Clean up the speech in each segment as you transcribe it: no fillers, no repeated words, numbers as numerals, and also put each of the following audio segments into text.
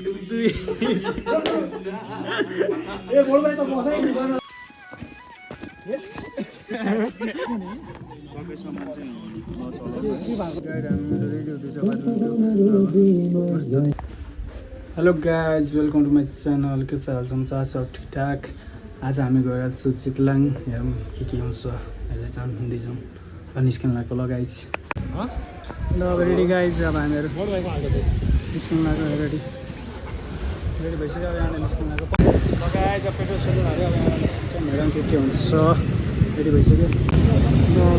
Hello guys, welcome to my channel. के छ हाल समाचार? सब ठिकठाक। आज हामी गएर छु चितलाङ, हेरौँ के हुन्छ। अहिले जाउँ, हिँड्दै जाउँ र निस्किन लागेको लगाइज। ल अब रेडी गाइज, अब हामीहरू निस्किन लाग्यो। रेडी भइसक्यो। अब यहाँ निस्किन लाग्यो लगाइज। अब पेट्रोल सेट्रोल हाल्यो। अब यहाँ निस्किन्छौँ, हेरौँ के हुन्छ। रेडी भइसक्यो।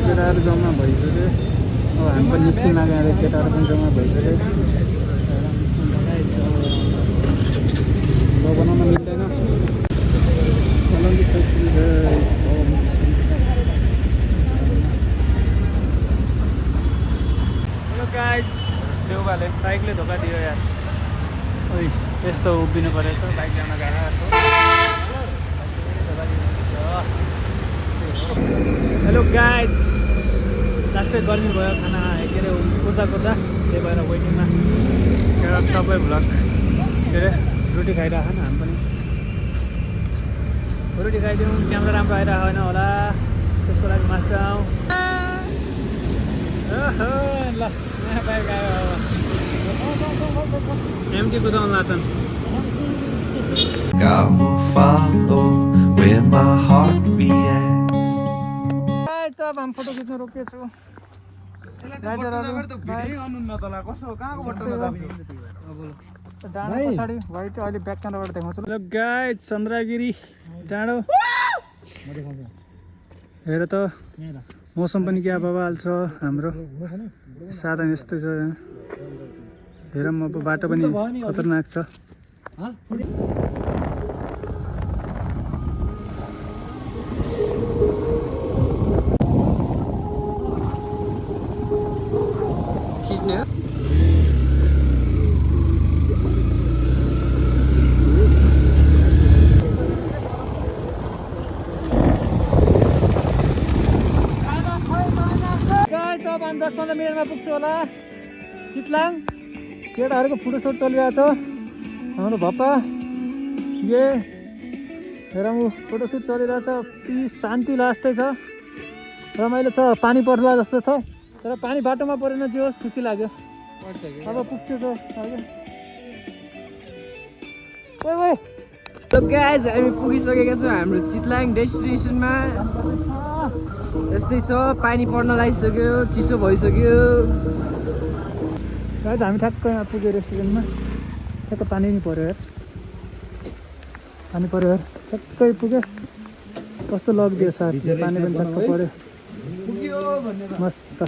केटाहरू जम्मा भइसक्यो। अब हामी पनि निस्किन लाग्यो। यहाँ केटाहरू पनि जम्मा भइसक्यो। बनाउन मिल्दैन। हेलो गाइज, देउबाले बाइकले धोका दियो यार। ओइ यस्तो उभिनु पऱ्यो त बाइक जान गएको। हेलो गाइज, लास्टै गर्मी भयो। खाना के अरे कुर्दा त्यही भएर वेटिङमा सबै भ्लग के अरे रोटी खाइरहेको नि। हामी पनि रोटी खाइदिउँ। क्यामेरा राम्रो आइरहेको होइन होला, त्यसको लागि माथि आउँ। ल नयाँ बाइक आयो। अब एमटी कुदाउन लाग्छन्। अब हामी फोटो खिच्नु रोकेको छु। डाँडो पछाडि वाइट अहिले ब्याक क्यामेराबाट देखाउँछु। ल गाइज, चन्द्रगिरी डाँडो हेर त। मौसम पनि क्या बवाल छ हाम्रो। साधन यस्तै छ यहाँ। हेरौँ अब बाटो पनि खतरनाक छ। खिच्ने हो अब हामी 10-15 मिनटमा पुग्छु होला चितलाङ। केटाहरूको फोटोसुट चलिरहेको छ। हाम्रो भप्पा ये हेरौँ, फोटोसुट चलिरहेछ। पिस शान्ति लास्टै छ। रमाइलो छ। पानी पर्ला जस्तो छ, तर पानी बाटोमा परेन। जे होस्, खुसी लाग्यो। अब पुग्छु त ओइ। हेलो गाइज, हामी पुगिसकेका छौँ हाम्रो चितलाङ डेस्टिनेसनमा। यस्तै छ, पानी पर्न लागिसक्यो, चिसो भइसक्यो। गाइज हामी ठ्याक्क यहाँ पुग्यो रेस्टुरेन्टमा। ठ्याक्क पानी नि पऱ्यो यार। पानी पऱ्यो यार, ठ्याक्कै पुग्यो। कस्तो लगिदियो साथ, पानी पनि ठ्याक्क पऱ्यो। मस्त।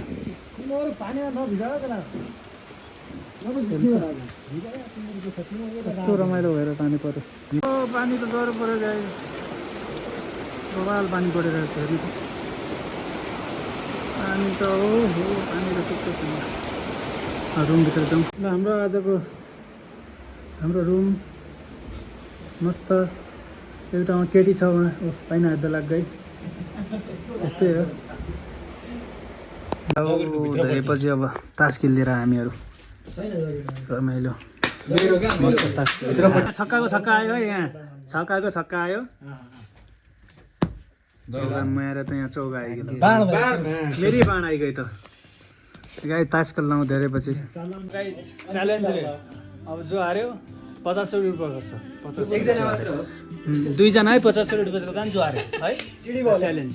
कस्तो रमाइलो भएर पानी पऱ्यो। पानी त डर पऱ्यो गाइज, बवाल पानी परिरहेको छ। पानी त हो पानी त सुक्कै छैन। रुमभित्र जाउँ ल। हाम्रो रुम मस्त। एउटामा केटी छ, उहाँ पाइन हाल्दा लाग्दै। यस्तै हो। धेरैपछि अब तास खेलिदिएर हामीहरू रमाइलो मस्त तास। छक्काको छक्का आयो है, यहाँ छक्काको छक्का आयो। मेरो त यहाँ चौका आइगयो। मेरै बाण आइगयो त। गाई तास खेल्न धेरै पछि च्यालेन्ज रे। अब जो हार्यो 50 रुपियाँ गर्छ। 2जना है 50 रुपियाँको दाम। जो हार्यो है च्यालेन्ज।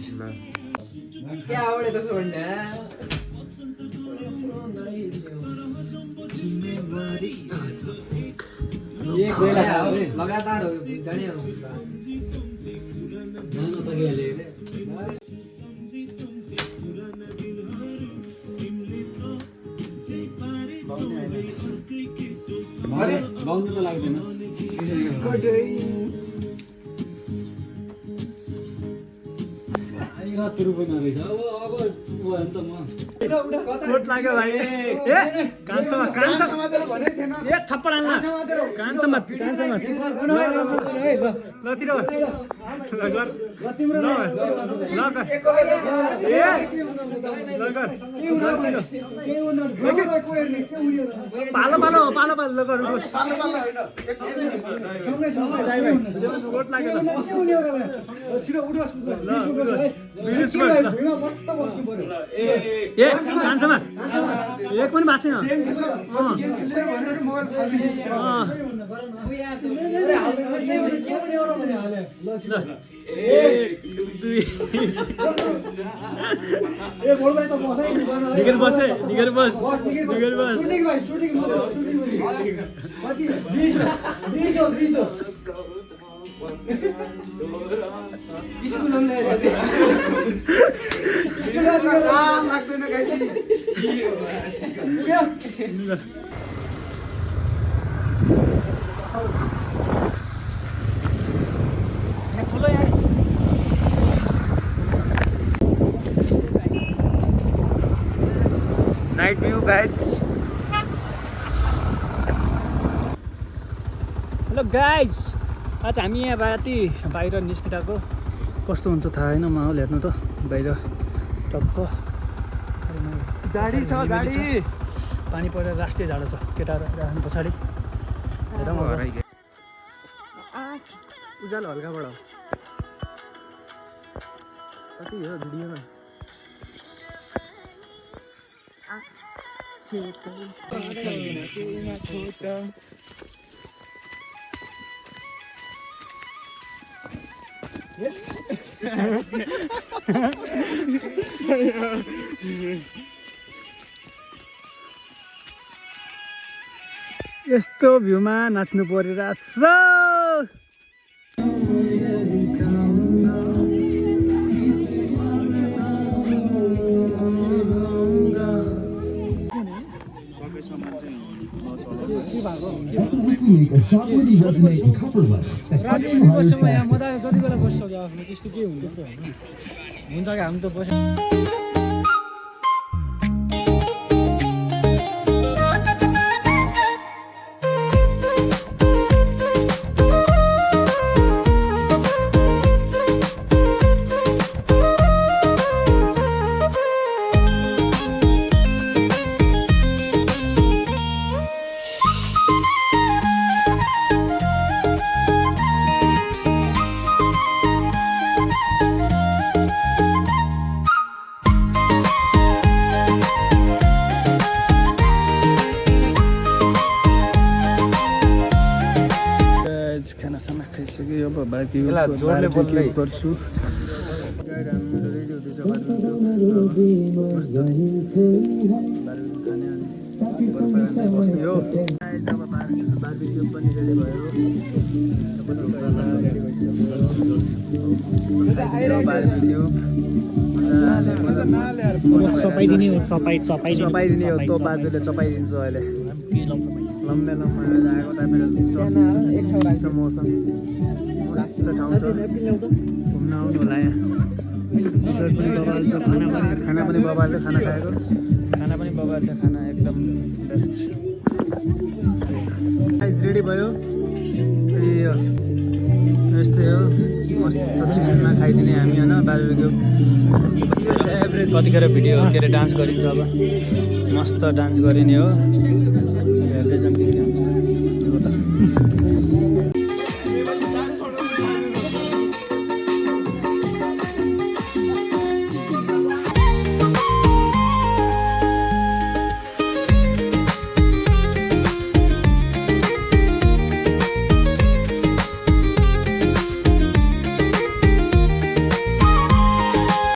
लगातार गाउनु त लाग्दैन। कोट लाग्यो भाइ ए कान्छमा ए थप्पड हाल्न कान्छमा ल छिटो ल गर ल गर ए ल गर पालो ल गर कोट लाग्यो ए कान्छमा एक पनि भएको night view guys hello guys आज हामी यहाँ बाहिर निस्किरहेको कस्तो हुन्छ थाहा होइन माहौल हेर्नु त बाहिर टक्क गाडी छ गाडी पानी परेर राष्ट्रिय झाडो छ केटाहरू राख्नु पछाडि उज्यालो हल्काबाट कति हो भिडियोमा यस्तो भ्यूमा नाच्नु परिरहेछ जति बेला बसिसक्यो आफ्नो त्यस्तो के हुन्छ कि हामी त बस्यो खानासाना खाइसक्यो अब बाँकी गर्छु बस्ने हो बार्बिक्यू पनि रेडी भयो चपाइदिने हो तो बाजुले चपाइदिन्छ अहिले लम्बे आएको टाइममा मौसम मस्त ठाउँ छ घुम्न आउनु होला यहाँ रिसोर्ट पनि बबाल छ खाना पनि बबाल छ खाना खाएको खाना पनि बबाल छ खाना एकदम बेस्ट रेडी भयो यस्तै हो मस्त चिकनमा खाइदिने हामी होइन बार्बिक्यू एभरेज कतिखेर भिडियो के अरे डान्स गरिन्छ अब मस्त डान्स गरिने हो हेर्दैछन्